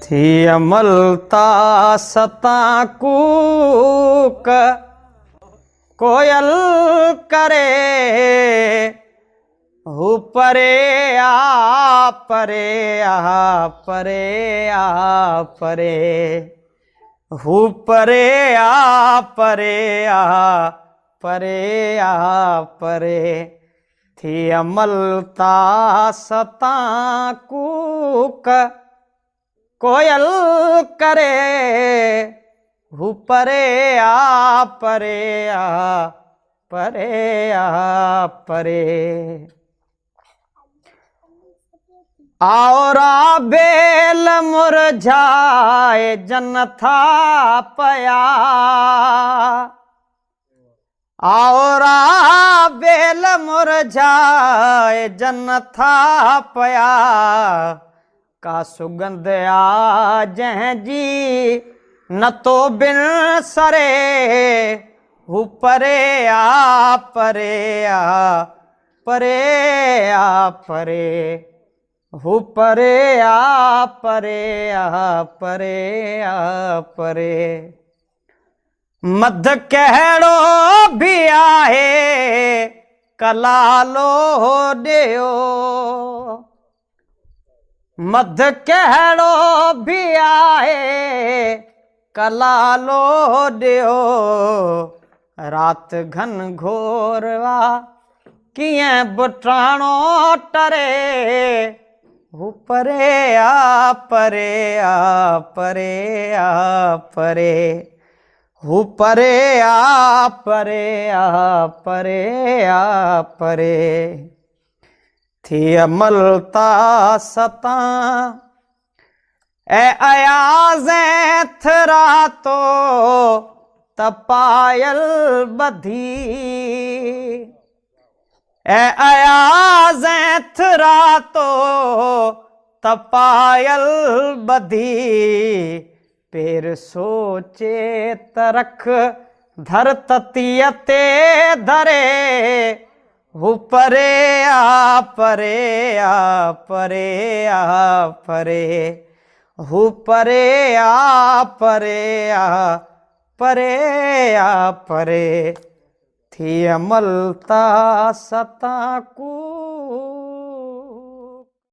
ٿي املتا ستان ڪوڪ ڪوئل ڪري، هو پري آ پري آ پري آ پري، هو پري آ پري آ پري آ پري، ٿي املتا ستان ڪوڪ ڪوئل ڪري، هو پري آ پري آ پري آ پري. آئورا بيل مرجهائي جن ٿا پيا، آئورا بيل مرجهائي جن ٿا پيا، ڪا سڳنڌ آ جنهن جي نه تو بن سري، هو پري آ پري آ پري آ پري، هو پري آ پري آ پري آ پري. مڌ ڪهڙو به آهي ڪلالو ڏيو، مڌ ڪهڙو به آهي ڪلالو ڏيو، رات گهن گهور آ ڪيئن به ٽاڻو ٽري، هو پري آ پري آ پري آ پري، هو پري آ پري آ پري آ پري. ٿي املتا ستان اي اياز ٿراتو ته پايل ٻڌي، اي اياز ٿراتو ته پايل ٻڌي، پير سوچي ته رک ڌر تتيء تي ڌري، هو پري آ پري آ پري آ پري، هو پري آ پري آ پري آ پري. ٿي املتا ستان ڪو